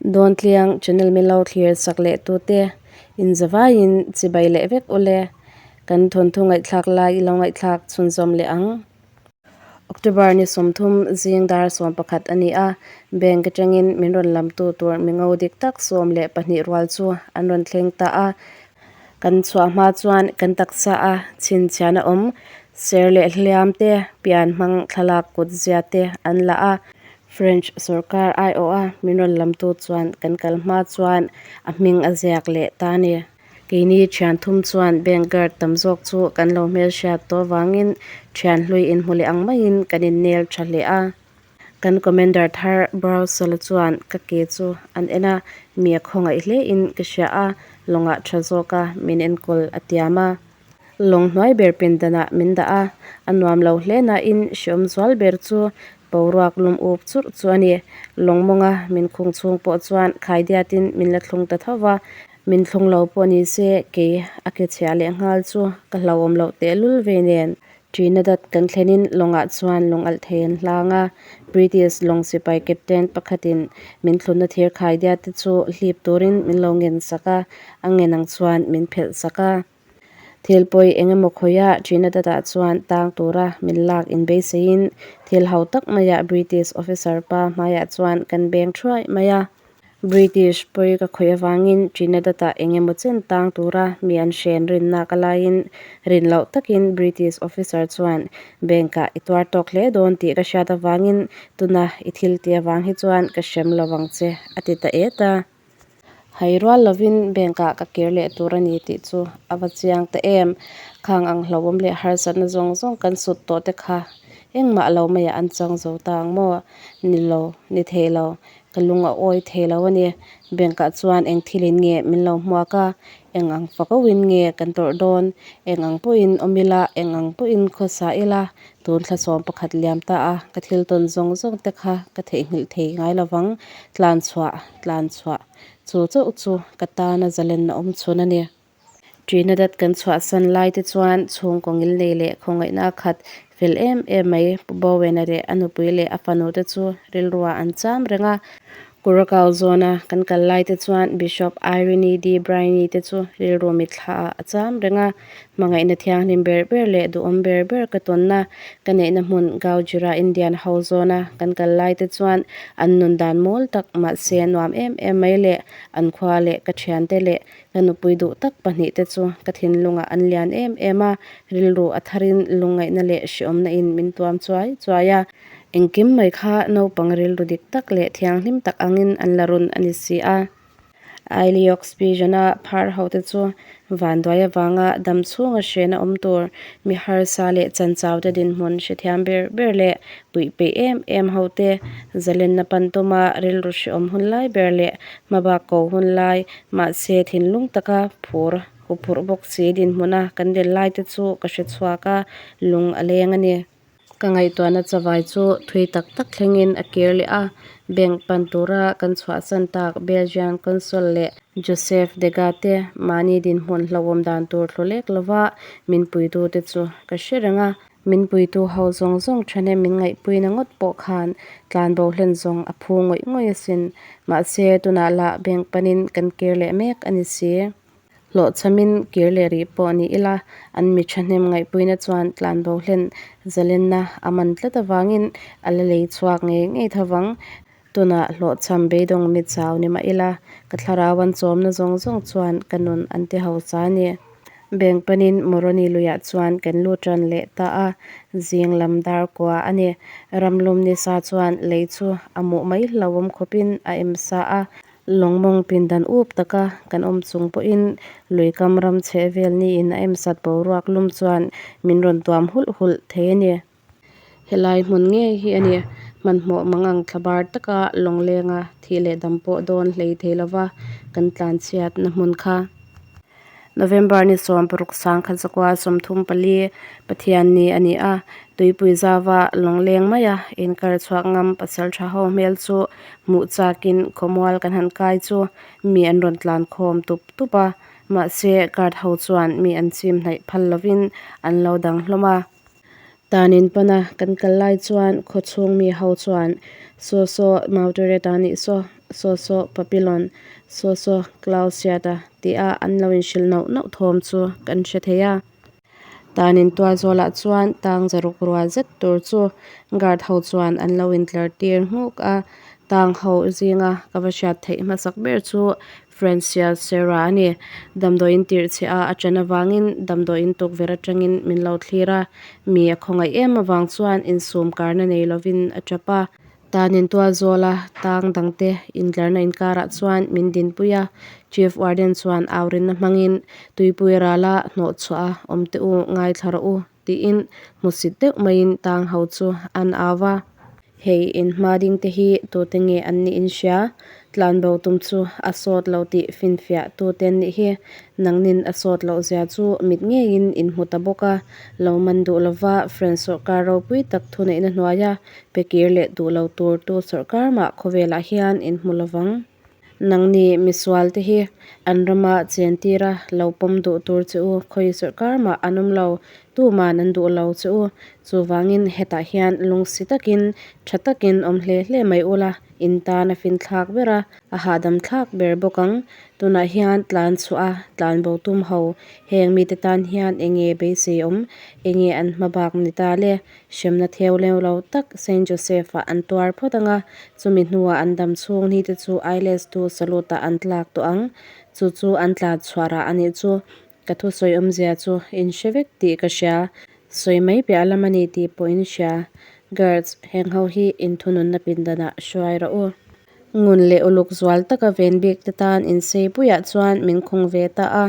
Dawntliang channel min lo thlir sak leh tute inzavaiin chibai leh vek ule. Kan thawnthu ngaihthlak lai i lo ngaihthlak chhunzawm leh ang. October ni 30 zing dar 11 a ni a, bank atangin min rawn lamtu tur mingo dik tak 12 rual chu an rawn thleng ta a. Kan chhuah hma chuan kan taksa a chhinchhiahna awm ser leh hliam te, pian hmang thlalak kut zia te an la a. French sorkar aiawh a min rawn lamtu chuan kan kal hma chuan a hming a ziak leh ta a ni. Keini thian thum chuan bank guard tam zawk chu kan lo hmelhriat tawh avangin thian hlui inhmu leh ang maiin kan innel tha hle a. Kan commander thar Browsel-a chuan ka ke chu an en a, mi a khawngaih hle in ka hria a, lawngah tha zawka min enkawl a tiam a. Lawng hnuai ber pindanah min dah a, a nuam lo hle nain hreawm zual ber chu boruak lum up churh chu a ni. Lawng mawnga min khung chhung pawh chuan khaidiatin min la thlung ta tho va, min thlung lo pawh ni se kei a ke chhia leh nghal chu ka hlauhawm loh tehlul ve nen. Trinidad kan thlenin lawngah chuan lawng alh thei an hlang a, British lawng sipai captain pakhatin min thlunna thir khaidia te chu hlip turin min lo ngen sak a, a ngen ang chuan min phelh sak a. Thil pawi eng emaw khawiah Trinidad-ah chuan tang tura min lak inbeiseiin thil ho tak maiah British officer pa hmaiah chuan kan beng thuai mai a. British pawi ka khawih avangin Trinidad-ah eng emaw chen tang tura mi an hren rinna ka laiin rin loh takin British officer chuan bank-ah i tuar tawk hle dawn tih ka hriat avangin tuna i thil ti avang hi chuan ka hrem lo vang che a ti ta et a. Hai rual lovin bank-ah ka kir leh tur a ni tih chu a va chiang ta em. Khang ang hlauhawm leh harsatna zawng zawng kan sut tawh te kha engmah lo maiah an chang zo ta ang maw? Ni lo, ni thei lo. Ka lung a awi thei lo a ni. Bank ah chuan eng thil in nge min lo hmuak a, eng ang fako in nge kan tawrh dawn, eng ang pawhin awm ila, eng ang pawhin khawsa ila, tun thla 11 liam ta a, ka thil tawn zawng zawng te kha ka theihnghilh thei ngai lo vang, tlan chhuah, tlan chhuah, chu chauh chu ka tana zalenna awm chhun a ni. Trinidad kan chhuahsan lai te chuan chhungkaw ngil nei leh khawngaihna a khat fel em em mai. Pu Bowen-a leh a nupui leh a fanu te chu rilruah an cham reng a. Curacao zawna kan kal lai te chuan Bishop Irene D. Briney te chu rilru mitthla ah a cham reng a. Hmangaihna thianghlim ber ber leh duhawm ber ber ka tawnna ka neihna hmun Gaujira Indian ho zawna kan kal lai te chuan an nun dan mawl tak mahse nuam em em mai leh an khua leh ka thiante leh Ka nupui duh tak pahnihte chu ka thinlungah an lian em em a, rilru a tharin lungngaihna leh hreawmna in min tuam chuai chuai a. Engkim mai kha naupang rilru dik tak leh thianghlim tak angin an la run a ni si a. Ailiox Vision-a phar hote chu vanduai avanga dam chhunga hrena awm tur mi harsa leh chanchaute dinhmun hrethiam ber ber leh puih peih em em hote zalenna pan tuma rilru hreawm hun lai ber leh hmabak ko hun lai mahse thinlung taka phur huphurh bawk si dinhmuna kan del lai te chu ka hre chhuak a, lung a leng a ni. Ka ngaihtuahna chavai chu thui tak tak thlengin a kir leh a, bank pan tura kan chhuahsan tak Belgian consul leh Joseph Dega te mahni dinhmun hlauhawm dan tur thlu lek lova min puitu te chu ka hre reng a. Min puitu ho zawng zawng thahnem min ngaihpuina ngawt pawh khan tlanbo hlen zawng a phu ngawih ngawih asin. Mahse tunah lah bank panin kan kir leh mek a ni si. Hlawhchhamin kir leh rih pawh ni ila, an mi thahnem ngaihpuina chuan tlanbo hlen zalenna a man tlat avangin a la lei chhuak ngei ngei tho vang. Tunah hlawhchham beidawng mi chau ni mah ila, ka thlarau an chawmna zawng zawng chuan ka nun an ti hausa a ni. Bank panin Moroni luiah chuan kan lut ran leh ta a, zing lam dar kua a ni. Ramlum nisa chuan lei chu a muh mai hlauhawm khawpin a em sa a. Lawngmawng pindan up taka kan awm chung pawhin lui kam ram chheh vel niin a emsat boruak lum chuan min rawn tuam hulh hulh thei a ni. Helai hmun ngei hi a ni. Hmanhmawh mangang thlabar taka lawnglenga thih leh dam pawh dawn hlei thei lova kan tlanchhiatna hmun kha. November ni 16 1934 Pathianni a ni a, tuipui zauva lawngleng maia inkar chhuak ngam pasal tha ho hmel chu hmuh chakin khawmual kan han kai chu mi an rawn tlan khawm tup tup a, mahse guard ho chuan mi an chim hnaih phal lovin an lo dang hlawm a. Tanin pana kan kal lai chuan khawchhung mi ho chuan, Saw saw Mautoreta nih saw, Saw saw Papillon, saw saw Clausiat-a tia an lo inhrilh nauh nauh thawm chu kan hre thei a. Tanin tual zawlah chuan tang zaruk rual zet tur chu guard ho chuan an lo intlar tir nghuk a. Tang ho zinga ka va hriat theih hmasak ber chu Francia Serra a ni. Damdawiin tirh chhe a a ṭan avangin damdawiin tukverh aṭangin min lo thlir a, mi a khawngaih em avang chuan insum karna nei lovin a ṭap a. Tanin tual zawla tang dangte intlarna inkarah chuan min dinpui a, Chief Warden chuan aurinna hmangin tuipui rala hnawh chhuah a awm teh u ngaithla rawh u tiin hmusit deuh maiin tang ho chu an au va. Hei in hma ding te hi tute nge an nih in hria? Tlanbo tum chu a sawt lo tih finfiah tute an nih hi. Nangnin a sawt loh zia chu mit ngeiin in hmu ta bawk a, lo man duh lova French sawrkar ropui tak thuneihna hnuaia pe kir leh duh lo tur tu sawrkar mah khawvelah hian in hmu lovang. Nangni misual te hi an rama chentira lo pawm duh tur che u khawi sawrkar mah an awm lo, tuman an duh lo che u. Chuvangin hetah hian lungsi takin tha takin awm hle hle mai ula, in tan a finthlak ber a, a hahdam thlak ber bawk ang. Tunah hian tlan chhuah a, tlan bo tum ho, heng mite tan hian enge beisei awm, enge an hma bak ni ta le? Hremna theu leu lo tak Saint Joseph-ah an tuar phawt ang a, chumi hnuah an dam chhung ni te chu Ailes tu Salute-ah an tlak tawh ang. Chu chu an tlan chhuah rah a nih chu. Ka thusawi awmzia chu in hre vek tih ka hria. Sawi mai piah lam a ni tih pawh in hria. Guards, heng ho hi inthununna pindanah hruai rawh u. Ngun leh uluk zual taka ven bik te tan inseipuiah chuan min khung ve ta a,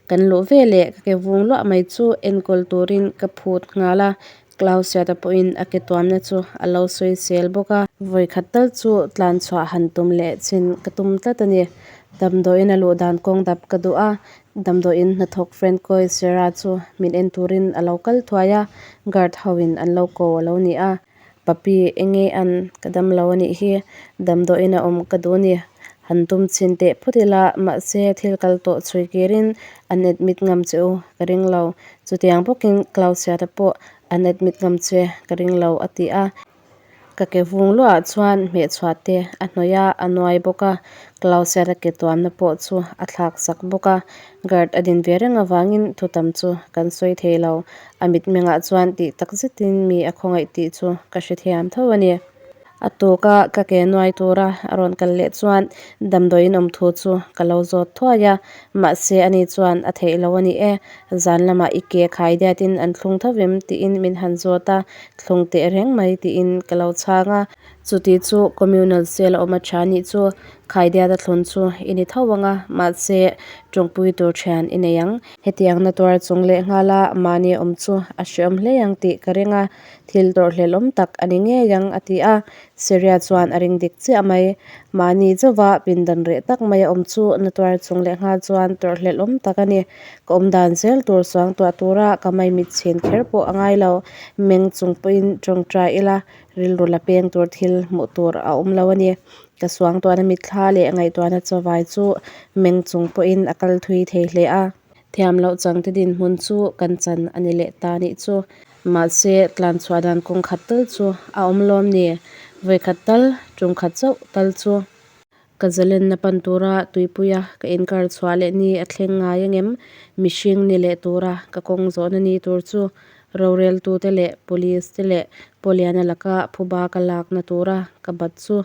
kan luh ve leh ka ke vung luah mai chu enkawl turin ka phut nghal a, Clausiata pawhin a ke tuamna chu a lo sawisel bawk a. Vawikhat tal chu tlan chhuah han tum leh chin ka tum tlat a ni. Damdawiin a luh dan kawng dap ka duh a, damdawiin hnathawk Francois Serra chu min en turin a lo kal thuai a, guard ho in an lo ko a lo ni a. Papi, enge an ka dam lo a nih hi, damdawiin a awm ka duh a ni. Han tum chhin teh phawt ila, mahse thil kal tawh chhui kirin an admit ngam che u ka ring lo. Chutiang bawkin Clausia-te pawh an admit ngam che ka ring lo a ti a. Ka ke vung luahah chuan hmehchhuah te a hnawih a, a nuai bawk a. Clausia-te ke tuamna pawh chu a thlak sak bawk a. Guard a din ve reng avangin thutam chu kan sawi thei lo. A mitmengah chuan tih tak zetin mi a khawngaih tih chu ka hrethiam tho a ni. A tuka ka ke nuai tura a rawn kal leh chuan damdawiin awm thu chu ka lo zawt thuai a, mahse ani chuan a theih lo a ni e, zan lamah i ke khai diatin an thlung tho em tiin min han zawt a, thlung teh reng mai tiin ka lo chhang a. Chuti chu communal cell a awm a tha nih chu Khaidiata thlun chu i ni tho ang a, mahse tawngpui tur thian i nei ang. Hetiang na tuar chung leh nghala mahni awm chu a hreawm hle ang tih ka ring a, thil tawrhhlelh awm tak a ni ngei ang a ti a. Syria chuan a ring dik chiah mai. Mahni chauva pindan reh tak mai a awm chu na tuar chung leh nghal chuan tawrhhlelh awm tak a ni. Ka awm dan zel tur suang tuah tura ka maimit chhin kher pawh a ngai lo. Meng chung pawhin tawngtai ila rilru la peng tur thil hmuh tur a awm lo a ni. Ka suangtuahna mitthla leh ngaihtuahna chawvai chu meng chung pawhin a kal thui thei hle a. Thiam loh changte dinhmun chu kan chan a ni leh ta nih chu. Mahse, tlan chhuah dan kawng khat tal chu a awm lawm ni? Vawikhat tal, tum khat chauh tal chu. Ka zalenna pan tura tuipuia ka inkar chhuah leh ni a thleng ngai angem? Mihring ni leh tura ka kawng zawhna ni tur chu Roreltute leh Police te leh Pauliana laka phuba ka lakna tura ka bat chu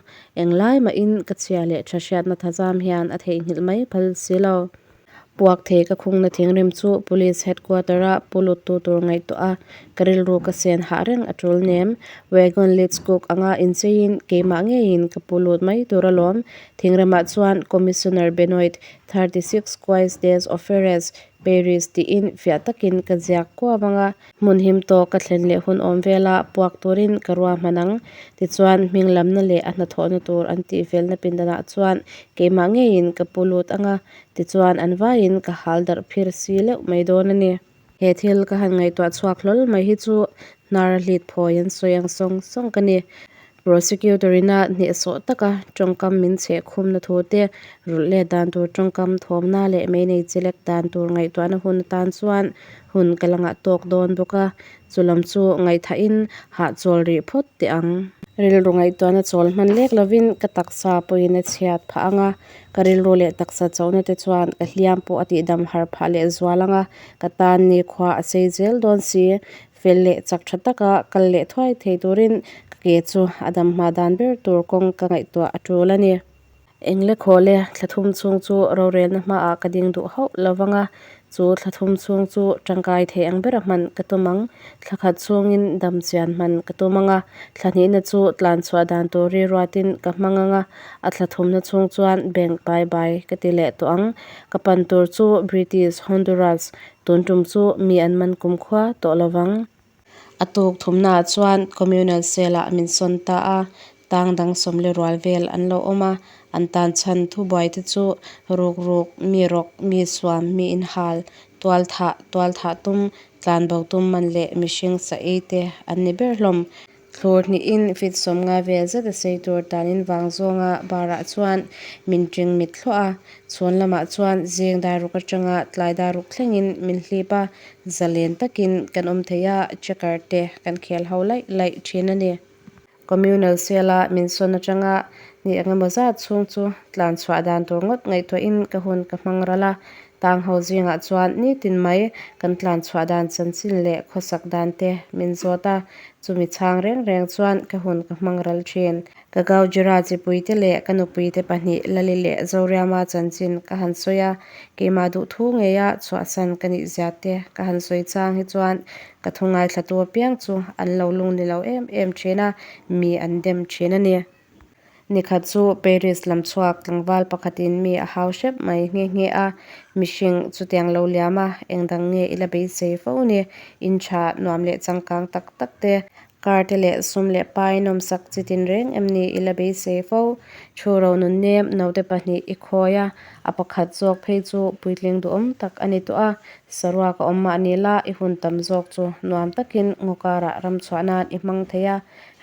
englai mahin ka chhia leh tha hriatna thazam hian a theihnghilh mai phal si lo. Puak thei ka khungna thinrim chu Police Headquarter-a pu luttu tur ngaihtuah a, ka rilru ka sen hah reng a tul nem. Wagon Leeds Cook anga incheiin keimah ngeiin ka pu lut mai tur alawm. Thingremah chuan Commissioner Benoit, 36 Quais des Offeres, Paris tiin fiah takin ka ziak kuau ang a, hmun him tawk ka thlen leh hun awm vela puak turin ka ruahman ang. Tichuan, hming lamna leh a hnathawhna tur an tih velna pindanah chuan keimah ngeiin ka pu lut ang a, tichuan an vaiin ka hal darh phir si leuh mai dawn a ni. He thil ka han ngaihtuah chhuak hlawl mai hi chu hnar a hlit phawi an sawi ang sawng sawng ka ni. Prosecutor ina hnehsawh taka tawngkam min chheh khumna thu te, rulh let dan tur tawngkam thawmna leh mei nei chelek dan tur ngaihtuahna hun atan chuan hun ka la ngah tawk dawn bawk a, chu lam chu ngaihthahin hahchawl rih phawt teh ang. Rilru ngaihtuahna chawl hman lek lovin ka taksa pawhin a chhiat phah ang a, ka rilru leh taksa chauhna te chuan ka hliam pawh a tihdam har phah leh zual ang a, ka tan nikhua a sei zel dawn si. Fel leh chak tha taka kal leh thuai thei turin ka ke chu a dam hma dan ber tur kawng ka ngaihtuah a tul a ni. Engle khawle thla thum chhung chu rorelna hmaah ka ding duh hauh lo vang a, chu thla thum chhung chu tangkai thei ang bera hman ka tum ang. Thla khat chhungin dam chian hman ka tum ang a, thla hnihna chu tlan chhuah dan tur ri ruatin ka hmang ang a, a thla thumna chhung chuan bank bye bye ka ti leh tawh ang. Ka pan tur chu British Honduras tun tum chu mi an man kumkhua tawh lo vang. A tuk thumnaah chuan communal cell-ah min sawn ta a, tang dang sawmli rual vel an lo awm a, an tan chhan thubuai te chu ruk ruk, mi rawk, mi suam, mi inhal, tual thah, tual thah tum, tlanbo tum man leh mihring sa ei te an ni ber hlawm. Thlur hnihin fit sawmnga vel zet a sei tur tanin vang zawnga barah chuan min ṭing mit thluah a, chhun lamah chuan zing daruk aṭanga tlai daruk thlengin min hlip a, zalen takin kan awm thei a, checker te kan khel ho laih laih ṭhin a ni. Communal cell-a min sawn aṭanga ni eng emaw zat chhung chu tlan chhuah dan tur ngawt ngaihtuahin ka hun ka hmang ral a, Tang ho zingah chuan nitin mai kan tlan chhuah dan chanchin leh khawsak dan te min zawt a, chumi chhang reng reng chuan ka hun ka hmang ral thin. Ka Gaujira chipuite leh ka nupuite pahnih Lali leh Zoriama chanchin ka han sawi a, keimah duhthu ngeia chhuahsan ka nih zia te ka han sawi chang hi chuan ka thu ngaithlatu apiang chu an lo lung ni lo em em thin a, mi an dem thin a ni. Nikhat chu Paris lam chhuak tlangval pakhatin mi a hau hrep mai nghe nghe a, mihring chutiang lo liam a, eng dang nge i la beisei fo ni, in tha nuam leh changkang tak tak te, car te leh sum leh pai nawmsak chi tin reng em ni i la beisei fo, thu ro nun nem naute pahnih i khawi a, a pakhat zawk phei chu puitling duhawm tak a ni tawh a, saruak a awm mahni la i hun tam zawk chu nuam takin ngaw karah ram chhuah nan i hmang thei a,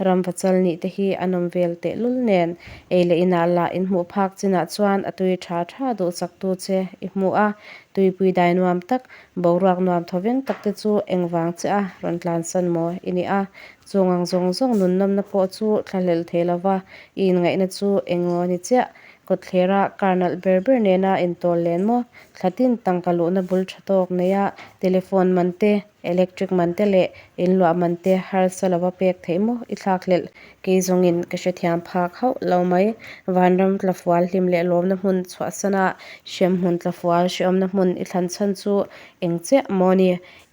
Ram vachal nih te hi a nawm vel tehlul nen, ei leh inah lah inhmuh phak chinah chuan a tui tha tha duhsaktu che i hmu a, tuipui dai nuam tak, boruak nuam thawveng tak te chu engvang che a rawn tlansan maw i ni a, chung ang zawng zawng nunnawmna pawh chu thlahlel thei lova i inngaihna chu engaw ni chiah, kawtthlera car nalh ber ber nena intawl len maw, thlatin tangka luhna bul tha tawk neia telephone man te, Electric man te leh in luah man te harsa lova pek theih maw i thlak hlelh? Kei zawngin ka hrethiam phak hauh lo mai. Vanram tlafual hlim leh lawmna hmun chhuahsana hremhmun tlafual hrehawmna hmun i thlan chhan chu eng chiah maw ni?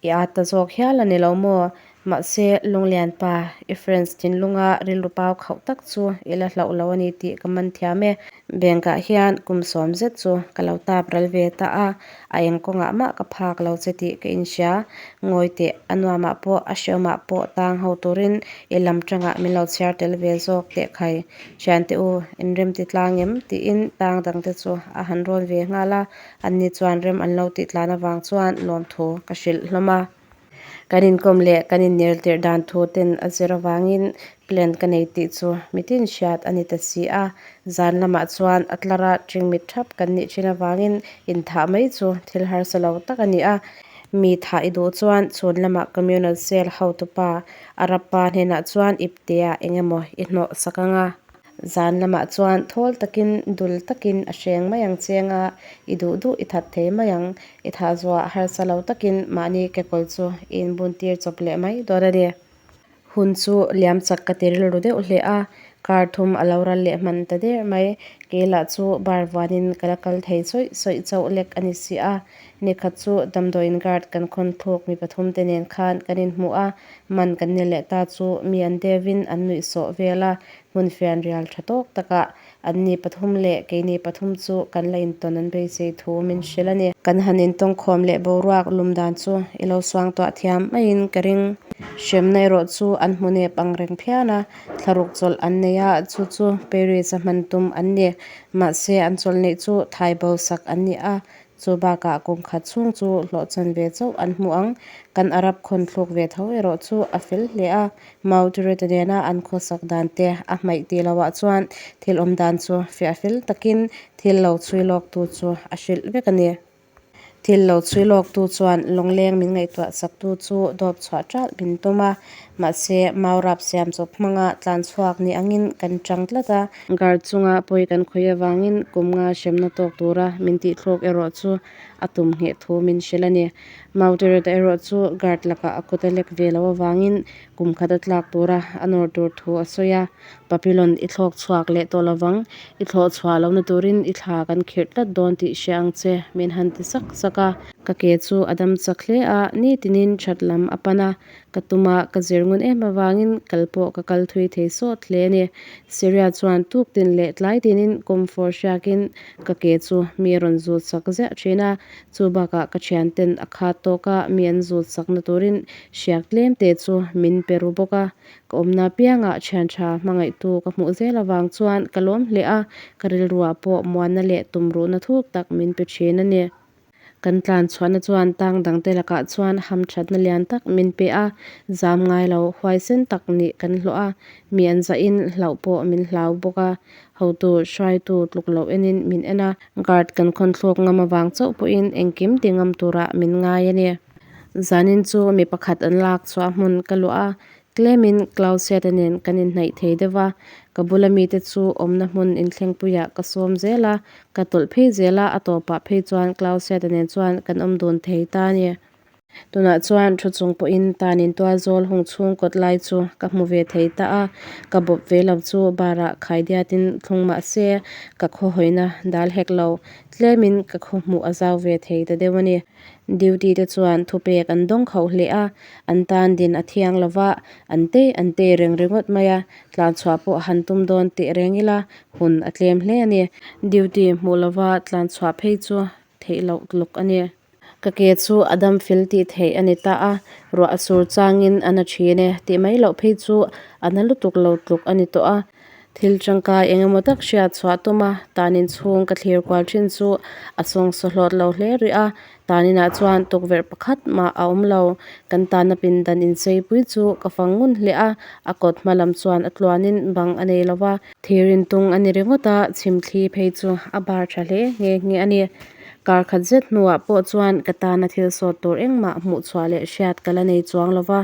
I at ta zawk hial a ni lo maw? Mahse, Lunglian pa, i friends thinlunga rilru pau khauh tak chu i la hlauh lo a ni tih ka man thiam e. Bank-ah hian kum sawm zet chu ka lo tap ral ve ta a, a eng kawngah mah ka phak lo che tih ka inhria. Ngawi teh, a nuamah pawh a hreawmah pawh tang ho turin i lam tangah min lo chhiar tel ve zawk teh khai. Thiante u, in rem ti tlang em? tiin tang dangte chu a han rawn ve nghal a, anni chuan rem an lo tih tlan avang chuan lawmthu ka hrilh hlawm a. Kan inkawm leh kan innel tirh dan thu ten a zir avangin plan ka nei tih chu mitin hriat a ni ta si a. Zan lamah chuan a tlara ṭingmit ṭhap kan nih ṭhin avangin inthah mai chu thil harsa lo tak a ni a. Mi thah i duh chuan chhun lamah communal cell hotupa Arab-pa hnenah chuan ipteah eng emaw i hnawh sak ang a. Zan lamah chuan thawl takin dul takin a hreng mai ang cheng a, i duh duh i that thei mai ang. I thah zuah harsa lo takin mahni kekawl chu i inbun tir chawp leh mai dawn a ni. Hun chu liam chak ka ti rilru deuh hle a, kar thum a lo ral leh hman ta der mai. Kei lah chu bar vuanin ka la kal thei sawih sawih chauh lek a ni si a. Nikhat chu damdawiin guard kan khawn thluk mi pathum te nen khan kan inhmu a, man kan ni leh ta chu mi an devin an nuih sawh vel a, hmun fian rial tha tawk takah anni pathum leh keini pathum chu kan la intawn an beisei thu min hrilh a ni. Kan han intawngkhawm leh boruak lum dan chu i lo suangtuah thiam maiin ka ring. Hremna erawh chu an hmu nep ang reng phian a, thlaruk chawlh an nei a, chu chu Paris a hman tum an ni. Mahse an chawlh neih chu thai bo sak an ni a. Chu bakah kum khat chhung chu hlawh chan ve chauh an hmu ang. Kan Arab khawn thluk ve tho erawh chu a fel hle a. Mautureta nena an khawsak dan te a hmaih tih lohah chuan thil awm dan chu fiah fel takin thil lo chhui lawktu chu a hrilh vek a ni. Thil lo chhui lawktu chuan lawngleng min ngaihtuah saktu chu dawp chhuah ṭalh min tum a, mahse maurap siam chawp hmanga tlan chhuak ni angin kan ṭang tlat a. Guard chunga pawi kan khawih avangin kum nga hremna tawk tura min tihthluk erawh chu a tum ngheh thu min hrilh a ni. Mautereta erawh chu guard lakah a kut a lek ve loh avangin kum khat a tlak tura a nawr tur thu a sawi a. Papillon i thlawk chhuak leh tawh lovang, i thlawh chhuah lohna turin i thla kan khirh tlat dawn tih hria ang che, min han ti sak sak a. Ka ke chu a dam chak hle a, nitinin that lam a pan a, ka tum a, ka zir ngun em avangin kal pawh ka kal thui thei sawt hle a ni. Syria chuan tuk tin leh tlai tinin kawmfawr hriakin ka ke chu mi a rawn zut sak ziah thin a, chu bakah ka thianten a khat tawka mi an zut sakna turin hriak tlem te chu min pe ru bawk a. Ka awmna apiangah thian tha hmangaihtu ka hmuh zel avang chuan ka lawm hle a, ka rilruah pawh muanna leh tumruhna thuk tak min pe thin a ni. Kan tlan chhuahna chuan tang dangte lakah chuan hamthatna lian tak min pe a, zam ngai lo huaisen tak nih kan hlawh a, mi an zahin hlauh pawh min hlau bawk a, hotu hruaitu tluk loh enin min en a, guard kan khawnthlawk ngam avang chauh pawhin engkim ti ngam turah min ngai a ni. Zanin chu mi pakhat an lak chhuah hmun ka luah a, Tlemin Clausiata nen kan inhnaih thei deuh a, ka bula mite chu awmna hmun inthlengpuiah ka sawm zel a, ka tawlh phei zel a, a tawpah phei chuan Clausiata nen chuan kan awm dun thei ta a ni. Tunah chuan thu chung pawhin tanin tual zawl hung chhung kawt lai chu ka hmu ve thei ta a, ka bawp ve lo chu barah khaidiatin thlung mah se ka khawhawina dal hek lo, tlemin ka khaw hmuh a zau ve thei ta deuh a ni. Duty te chuan thupek an dawng khauh hle a, an tan din a thiang lo va, an tei an tei reng ringawt mai a, tlan chhuah pawh han tum dawn teh reng ila hun a tlem hle a ni. Duty hmuh lova tlan chhuah phei chu theih loh tluk a ni. Ka ke chu a dam fel tih theih a ni ta a, ruah a sur changin a na thin e tih mai loh phei chu a na lutuk lo tluk a ni tawh a. Thil tangkai eng emaw tak hriat chhuah tum a, tanin chhung ka thlir kual thin chu a sawngsaw hlawt lo hle rih a, taninah chuan tukverh pakhat mah a awm lo. Kan tana pindan incheipui chu ka fang ngun hle a, a kawt hma lam chuan a tluanin bang a nei lo va. Thir intung a ni ringawt a, chhimthli phei chu a bar tha hle nghe nghe a ni. Kar khat zet hnuah pawh chuan ka tana thil sawt tur engmah hmuh chhuah leh hriat ka la nei chuang lo va.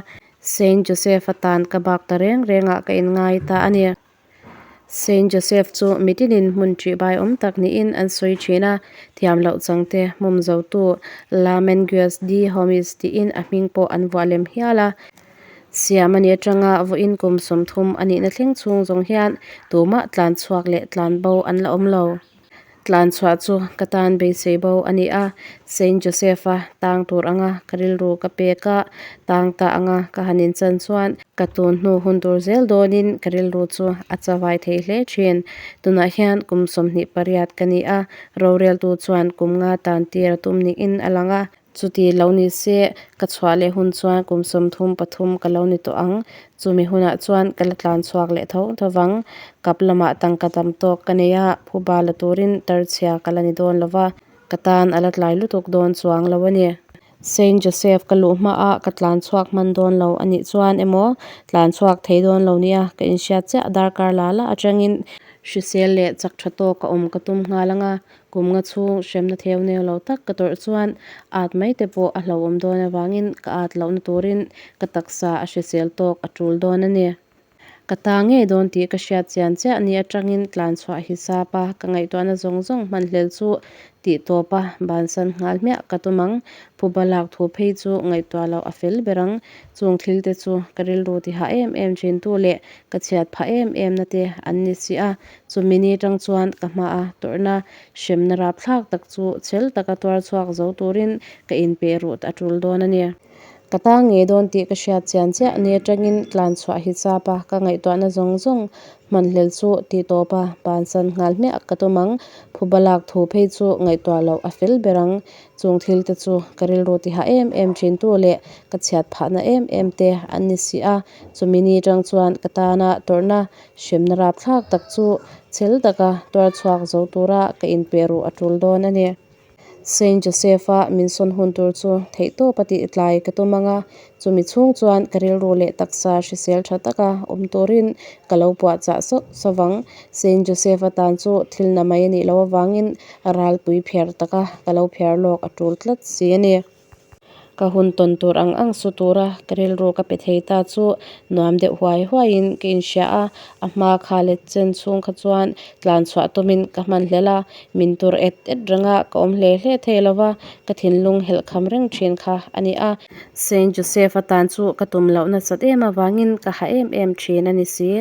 Saint Joseph atan ka bak ta reng rengah ka inngai ta a ni. Saint Joseph chu mitinin hmun ṭihbai awm tak niin an sawi ṭhin a, thiam loh changte hmawm zotu La Mengues de Homis tiin a hming pawh an vuah lem hial a. Siam a nih aṭanga vawiin kum 30 a nihna thleng chhung zawng hian tumah tlan chhuak leh tlan bo an la awm lo. Tlan chhuah chu ka tan beisei bo a ni a, Saint Joseph-a tang tur anga ka rilru ka pek a, tang ta anga ka han inchan chuan ka tun hnu hun tur zel dawnin ka rilru chu a chavai thei hle thin. Tunah hian kum 28 ka ni a, roreltu chuan kum nga tan tir a tum niin a lang a. Chuti lo ni se, ka chhuah leh hun chuan kum 33 ka lo ni tawh ang. Chumi hunah chuan ka la tlan chhuak leh tho tho vang. Kap lamah tangka tam tawk ka nei a, phuba la turin tarchhia ka la ni dawn lo va, ka tan a la tlai lutuk dawn chuang lo a ni. Saint Joseph ka luh hmaah ka tlan chhuak hman dawn lo a nih chuan emaw, tlan chhuak thei dawn lo nia ka inhriat chiah darkar la la atangin hrisel leh chak tha tawk a awm ka tum nghal ang a, Kum nga chhung hremna theu neu lo tak ka tawrh chuan at mai te pawh a hlauhawm dawn avangin ka at lohna turin ka taksa a hrisel tawk a tul dawn a ni. Ka ta ngei dawn tih ka hriat chian chiah ni atangin tlan chhuah hisap a, ka ngaihtuahna zawng zawng hmanhlel chu tih tawp a bansan nghal hmiah ka tum ang. Phuba lak thu phei chu ngaihtuah loh a fel ber ang. Chung thil te chu ka rilru tihah em em thintu leh ka chhiat phah em em na te an ni si a, Chumi ni atang chuan ka hmaa tawrhna hremna rapthlak tak chu chhel taka tuar chhuak zo turin ka inpeh ruh a tul dawn a ni. Ka tang ngei dawn tih ka hriat chian chiah ni atangin tlan chhuah hi chap a, ka ngaihtuahna zawng zawng hmanhlel chu tih tawp a, bansan nghal hmiah ka tum ang. Phuba lak thu phei chu ngaihtuah loh a fel ber ang. Chung thil te chu ka rilru tihah em em thintu leh ka chhiat phahna em em te an ni si a, chumi ni atang chuan ka tana tawrhna Hremna rapthlak tak chu chhel taka tuar chhuak zo tura ka inpeh ruh a tul dawn a ni. Saint Joseph-a min sawn hun tur chu theihtawp a tih tlai ka tum ang a, chumi chhung chuan ka rilru leh taksa hrisel tha taka awm turin ka lo puahchah sauh sauh vang. Saint Joseph-a tan chu thil na mai a nih loh avangin ralpui phiar taka ka lo phiar lawk a tul tlat si a ni. Ka hun tawn tur ang ang su tura ka rilru ka pe thei ta chu nuam deuh huai huaiin ka inhria a, a hma kha let chen chhung kha chuan tlan chhuah tumin ka hman hlel a, min tur et et reng a, ka awm hle hle thei lo va, ka thinlung helh kham reng thin kha a ni a. Saint Joseph atan chu ka tum loh nasat em avangin ka ha em em thin a ni si.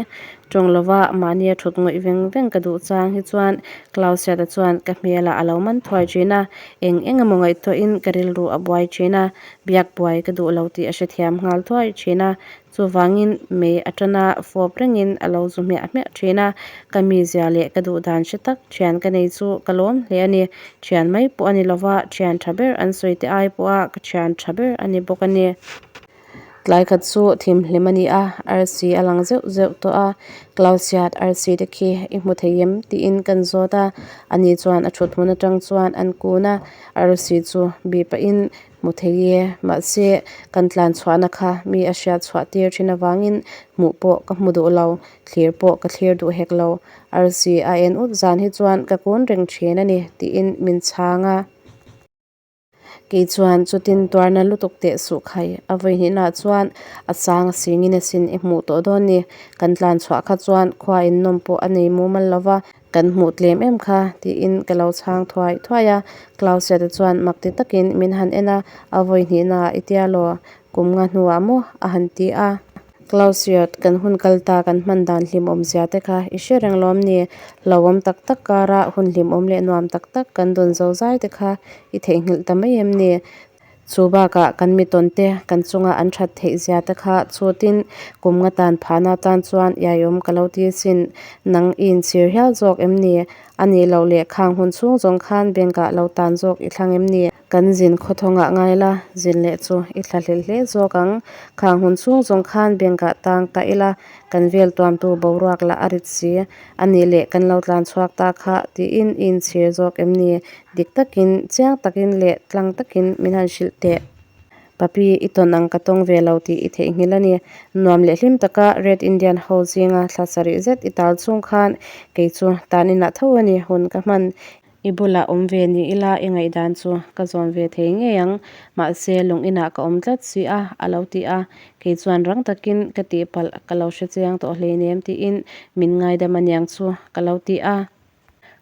Tawng lova mahnia thut ngawih veng veng ka duh chang hi chuan Clausiata chuan ka hmelah a lo man thuai thin a, eng eng emaw ngaihtuahin ka rilru a buai thin a, biak buai ka duh lo tih a hrethiam nghal thuai thin a, chuvangin mei atana fawp rengin a lo zu hmiah hmiah thin a, ka mizia leh ka duh dan hre tak thian ka nei chu ka lawm hle a ni, thian mai pawh a ni lova, thian tha ber an sawi te ai pawha ka thian tha ber a ni bawk a ni. Tlai khat chu thimhlim a ni a, arsi a lang zeuh zeuh tawh a, Clausiat arsi te khi i hmu thei em tiin kan zawt a, ani chuan a thut hmun atang chuan an kun a, arsi chu bih pahin hmu thei e, mahse kan tlan chhuahna kha mi a hriat chhuah tir thin avangin hmuh pawh ka hmu duh lo, thlir pawh ka thlir duh hek lo, arsi a en ut zan hi chuan ka kun reng thin a ni tiin min chhang a. Kei chuan chutin tuarna lutuk teh suh khai. A vawihnihnaah chuan a chang a singin a sin i hmuh tawh dawn ni. Kan tlan chhuah kha chuan khua innawm pawh a nei mumal lo va, kan hmuh tlem em kha tiin ka lo chhang thuai thuai a. Clausia-te chuan mak ti takin min han en a, a vawihnihnaah i tia law, kum nga hnuah maw a han ti a. Clausiot, kan hun kal ta kan hman dan hlimawm zia te kha i hre reng lawm ni? Hlauhawm tak tak kara hun hlimawm leh nuam tak tak kan dawn zo zai te kha i theihnghilh ta mai em ni? Chu bakah kan mitawn te kan chunga an that theih zia te kha chutin kum nga tan phahna tan chuan iaiawm ka lo ti sin. Nang i inchhir hial zawk em ni? A nih loh leh khang hun chhung zawng khan bank ah lo tan zawk i thlang em ni? Kan zin khawthawngah ngai la, zin leh chu i thla hlel hle zawk ang. Khang hun chhung zawng khan bank ah tang ta ila, kan vel tuamtu boruak lah a rit si. A nih leh kan lo tlan chhuak ta kha tiin i inchhir zawk em ni? Dik takin, chiang takin leh tlang takin min han hrilh teh. Papi, i tawn ang ka tawng ve lo tih i theihnghilh a ni. Nuam leh hlim taka Red Indian ho zinga thla sarih zet i tal chhung khan kei chu tan inah tho a ni hun ka hman. I bulah awm ve ni ila i ngaihdan chu ka zawn ve thei ngei ang, mahse lung inah ka awm tlat si a, a lo ti a. Kei chuan rang takin ka tihpalh ka lo hre chiang tawh hleinem tiin min ngaidam aniang chu ka lo ti a.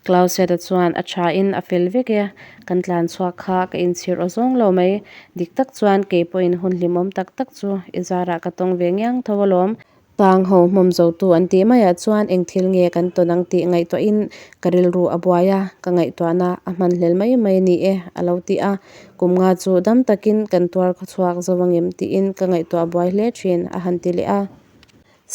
Clauseta chuan a thain a fel vek e, kan tlan chhuak kha ka inchhir aw zawng lo mai. Dik tak chuan kei pawhin hun hlimawm tak tak chu i zarah ka tawng ve ngiang tho alawm. Tang ho hmawm zotu an tih maiah chuan eng thil nge kan tawn ang tih ngaihtuahin ka rilru a buai a, ka ngaihtuahna a hman hlel mai mai a ni e, a lo ti a. Kum nga chu dam takin kan tuar khawchhuak zo angem tiin ka ngaihtuah buai hle thin, a han ti leh a.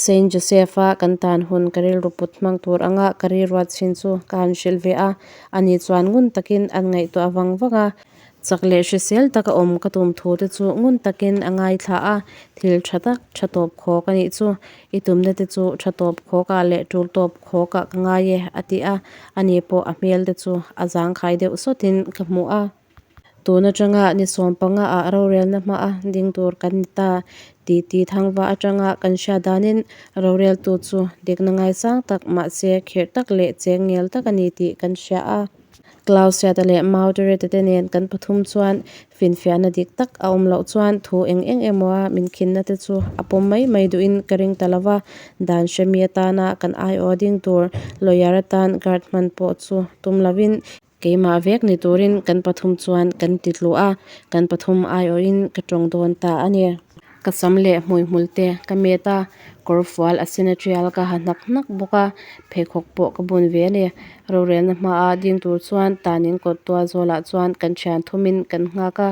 Saint Joseph-a kan tan hun ka rilru put hmang tur anga ka riruat chin chu ka han hrilh ve a, ani chuan ngun takin an ngaihtuah vang vang a. Chak leh hrisel taka awm ka tum thu te chu ngun takin a ngaithla a, thil tha tak tha tawp khawk a nih chu. I tumna te chu tha tawp khawkah leh tul tawp khawkah ka ngai e, a ti a, ani pawh a hmel te chu a zangkhai deuh sawtin ka hmu a. Tun atanga ni sawm panga ah rorelna hmaa ding tur kan ni ta ti ti thangva atanga kan hriat danin roreltu chu dikna ngaisang tak mahse khirh tak leh cheng ngel tak a ni tih kan hria a. Clausiata leh Mauderete te nen kan pathum chuan finfiahna dik tak a awm loh chuan thu eng eng emawa min khinna te chu a pawm mai mai duhin ka ring ta lo va, dan hremi atana kan aiawh ding tur lawyer atan guard hman pawh chu tum lovin keimah vek ni turin kan pathum chuan kan ti tlu a, kan pathum aiawhin ka tawng dawn ta a ni. Ka sam leh hmuihmul te ka met a, kawr fual a sen a tial ka ha hnak hnak bawk a, pheikhawk pawh ka bun ve a ni. Rorelna hmaa ding tur chuan tanin kawt tual zawlah chuan kan thian thumin kan nghak a.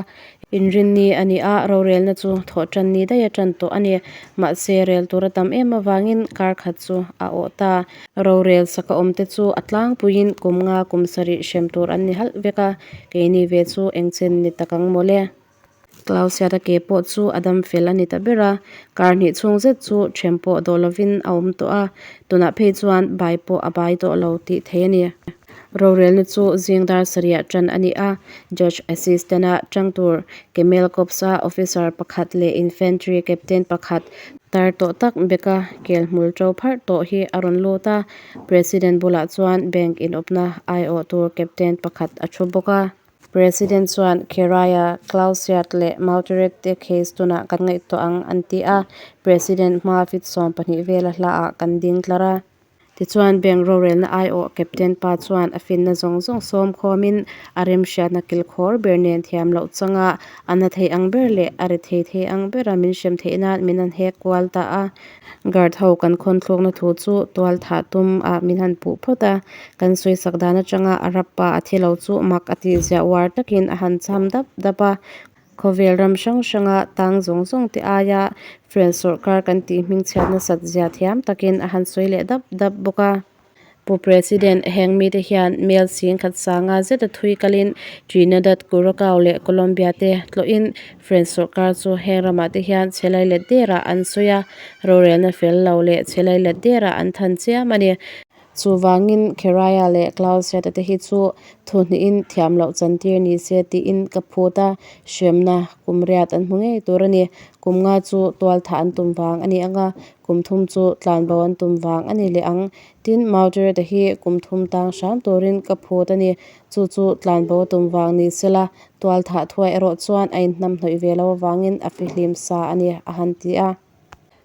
Inrinni a ni a, rorelna chu thawh tan ni daih a tan tawh a ni. Mahse, rel tur a tam em avangin kar khat chu a awh ta. Rorel saka awm te chu a tlangpuiin kum nga kum sarih hrem tur an ni halh vek a, keini ve chu engchen ni tak ang mawle. Clausiata ke pawh chu a dam fel a ni ta ber a, kar hnih chhung zet chu ṭhem pawh dawh lovin a awm tawh a, tunah phei chuan bai pawh a bai tawh lo tih thei a ni. Rorelna chu zing dar sarihah ṭan a ni a, Judge Assistant-a ṭang tur Camel Corps-a officer pakhat leh Infantry Captain pakhat tar tawh tak beka kel hmul ṭo pharh tawh hi a rawn lut a, President bulah chuan bank inawpna aiawh tur Captain pakhat a ṭhu bawk a. President chuan Kheraya, Clausiat leh Mauterate te case tunah kan ngaihtuah ang an ti a, President hma fit 12 vela hlaah kan ding tlar a. Tichuan, bank rorelna aiawh Captain pa chuan a finna zawng zawng sawm khawmin a remhriatna kilkhawr ber nen thiam loh changa a na thei ang ber leh a rethei thei ang bera min hrem theih nan min han hek kual ta a. Guard ho kan khawnthlukna thu chu tual thah tum ah min han puh phawt a, kan sawisak dan atanga a rap pa a thi lo chu mak a tih ziah uar takin a han cham dap dap a. Khawvel ram hrang hranga tang zawng zawng te aia French sawrkar kan tih hmingchhiat nasat zia thiam takin a han sawi leh dap dap bawk a. Pu President, heng mite hian mel sing khat sanga zeta thui kalin Trinidad, Curacao leh Colombia te tlawhin French sawrkar chu heng ramah te hian chhelai let derah an sawi a, rorelna fel lo leh chhelai let derah an than chiam a ni. Chuvangin Kheraya leh Clausiata te hi chu thuhnihin thiam loh chantir ni se tiin ka phut a, hremna kum riat an hmu ngei tur a ni. Kum nga chu tualthah an tum vang a ni ang a, kum thum chu tlanbo an tum vang a ni leh ang. Tin, Mauterata hi kum thum tang hram turin ka phut a ni. Chu chu tlanbo a tum vang ni sela, tualthah thuai erawh chuan a inhnamhnawih ve lo avangin a fihlim sa a ni, a han ti a.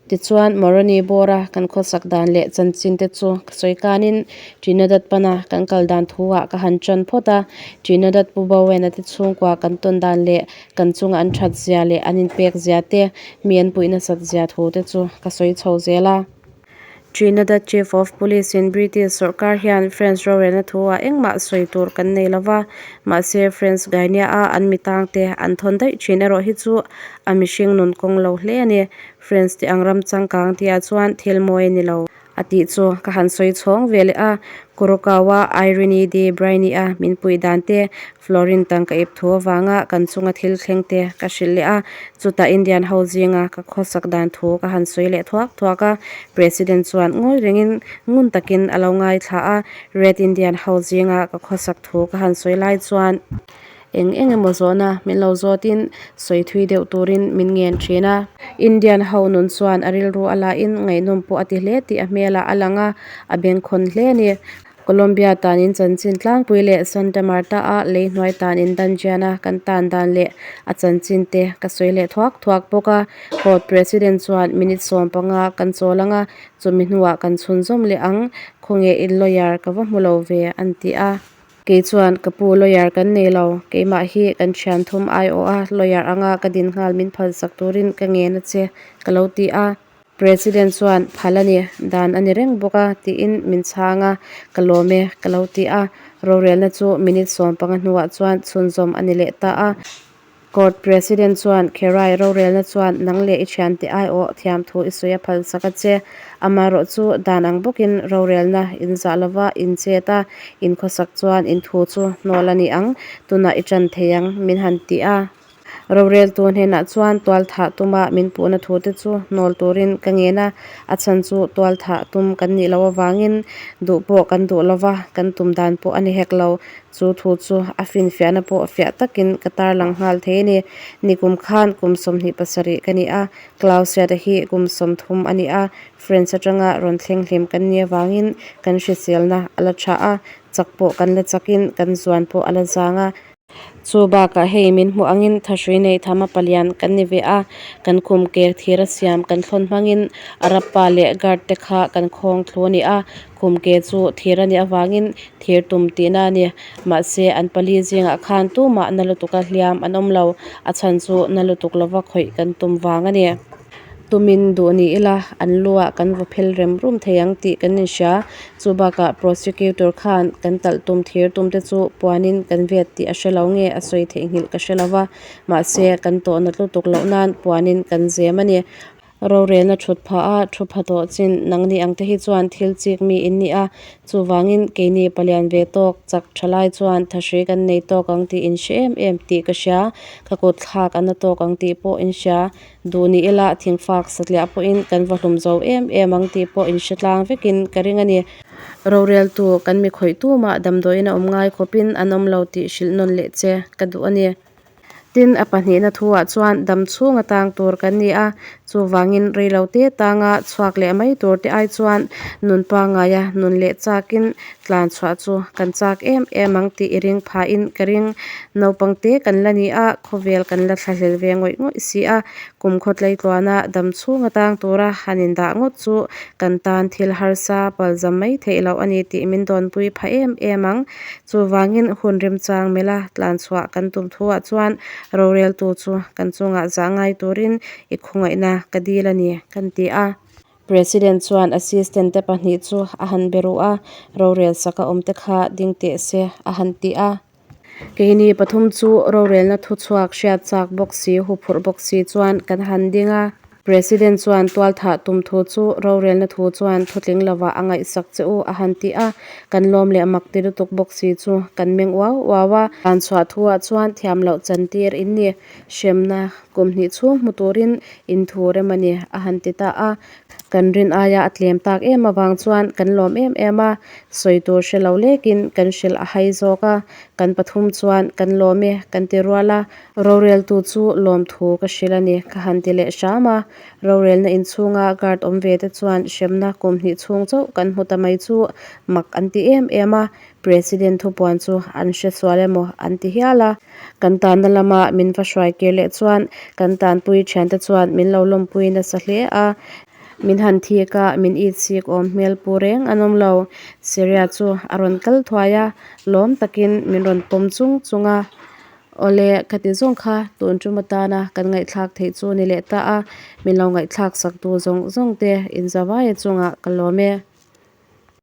Tichuan, Moroni bawra kan khawsak dan leh chanchin te chu ka sawi kanin Trinidad pana kan kal dan thuah ka han ṭan phawt a. Trinidad Pu Bowen-a te chhungkua kan tawn dan leh kan chunga an ṭhat zia leh an inpek zia te, mi an puih nasat zia thu te chu ka sawi chho zel a. Trinidad Chief of Police in British sawrkar hian French rorelna thuah engmah sawi tur kan nei lo va, mahse French Guinea-a an mi tangte an thawn daih thin erawh hi chu a mihring nun kawng lo hle a ni. French te ang ram changkang tihah chuan thil mawi a ni lo a tih chu ka han sawi chhawng ve leh a. Kurokawa Irene de Bruyne-a min puih dan te, Florin tangka ip thu avanga kan chunga thil thleng te ka hrilh leh a, chutah Indian ho zinga ka khawsak dan thu ka han sawi leh thuak thuak a, President chuan ngawi rengin ngun takin a lo ngaithla a, Red Indian ho zinga ka khawsak thu ka han sawi lai chuan eng eng emaw zawhna min lo zawtin sawi thui deuh turin min ngen thin a. Indian ho nun chuan a rilru a lahin ngaihnawm pawh a ti hle tih a hmelah a lang a, a bengkhawn hle a ni. Colombia tanin chanchin tlangpui leh Santa Marta-a lei hnuai tanin Dungeon-a kan tan dan leh a chanchin te ka sawi leh thuak thuak bawk a. Court President chuan minute 15 kan chawl ang a, chumi hnuah kan chhunzawm leh ang, khawnge in lawyer ka va hmu lo ve an ti a. Kei chuan ka pu lawyer kan nei lo, keimah hi kan thian thum aiawh a lawyer anga ka din nghal min phalsak turin ka ngen a che ka lo ti a. President chuan phal a ni, dan a ni reng bawk a tiin min chhang a, ka lawm e ka lo ti a. Rorelna chu minute 15 hnuah chuan chhunzawm a ni leh ta a. Court President chuan Kherai rorelna chuan nang leh i thiante aiawh thiam thu i sawi a phal sak a che. Amaherawh chu dan ang bawkin rorelna inzah lova inchet a, inkhawsak chuan inthu chu hnawl a ni ang, tunah i ṭan thei ang min han ti a. Roreltu hnenah chuan tualthah tuma min puhna thute chu hnawl turin ka ngen a, a chhan chu tualthah tum kan nih loh avangin duh pawh kan duh lo va, kan tum dan pawh a ni hek lo. Chu thu chu a finfiahna pawh fiah takin ka tarlang nghal thei a ni. Nikum khan kum 27 ka ni a, Clausiata hi kum 30 a ni a, French atanga rawn thleng hlim kan nih avangin kan hriselna a la tha a, chak pawh kan la chakin kan zuan pawh a la zang a. Chu bakah hei min hmuh angin thahrui nei tham a palian kan ni ve a, kan khum ke thir a siam kan thlawn hmangin Arab pa leh guard te kha kan khawng thlu a ni a, khum ke chu thir a nih avangin thir tum tihna a ni. Mahse an pali zingah khan tumah na lutuka hliam an awm lo, a chhan chu na lutuk lova khawih kan tum vang a ni. Tumin duh ni ila an luah kan va phel rem rum thei ang tih kan inhria. Chu bakah prosecutor khan kan talh tum thir tum te chu puanin kan vet tih a hre lo nge a sawi theihnghilh ka hre lo va, mahse kan tawhna tlutuk loh nan puanin kan zem a ni. Rorelna thut phah a, thu pha tawh chin nangni ang te hi chuan thil chik mi in ni a, chuvangin keini palian ve tawk chak tha lai chuan thahri kan nei tawk ang tih in hre em em tih ka hria, ka kut thlak a na tawk ang tih pawh in hria, duh ni ila thingfak satliah pawhin kan va hlum zo em em ang tih pawh in hre tlang vekin ka ring a ni. Roreltu kan mi khawih tumah damdawiin a awm ngai khawpin an awm lo tih hrilh nawn leh che ka duh a ni. Tin, a pahnihna thuah chuan dam chhunga tang tur kan ni a, chuvangin reilote tanga chhuak leh mai tur te ai chuan nun pangaia nun leh chakin tlan chhuah chu kan chak em em ang tih i ring phahin ka ring. Naupang te kan la ni a, khawvel kan la thlahlel ve ngawih ngawih si a, kum khawtlei tluana dam chhunga tang tura han indah ngawt chu kan tan thil harsa palzam mai theih loh a ni tih min dawnpui pha em em ang. Chuvangin hun remchang mela tlan chhuah kan tum thuah chuan roreltu chu kan chungah zah ngai turin i khawngaihna ka dil a ni, kan ti a. President chuan assistant te pahnih chu a han be ruh a, rorel saka awmte kha ding teh se a han ti a. Keini pathum chu rorelna thuchhuak hriat chak bawk si, huphurh bawk si chuan kan han ding a. President chuan tualthah tum thu chu rorelna thu chuan thutling lovah a ngaihsak che u a han ti a, kan lawm leh mak ti lutuk bawk si chu kan meng uau uau a. Van chhuah thuah chuan thiam loh chantir in ni, hremna kum hnih chhung hmu turin in thu rem a ni a han ti ta a. Kan rin aia a tlem tak em avang chuan kan lawm em em a, sawi tur hre lo lekin kan hrilh a hai zawk a, kan pathum chuan kan lawm e kan ti rual a, roreltu chu lawmthu ka hrilh a ni ka han ti leh hram a, rorelna inchhunga guard awm ve te chuan hremna kum hnih chhung chauh kan hmu ta mai chu mak an ti em em a, President thupuan chu an hre sual emaw an ti hial a, kan tanna lama min va hruai kir leh chuan kan tanpui thiante chuan min lo lawmpui nasa hle a, min han thik a, min it sik awm hmel pu reng an awm lo. Syria chu a rawn kal thuai a, lawm takin min rawn pawm chung chung a, Awle, ka ti zawng kha tun tum atana kan ngaihthlak theih chu ni leh ta a, min lo ngaihthlak sak tu zawng zawng te inzavaia chungah ka lawm e.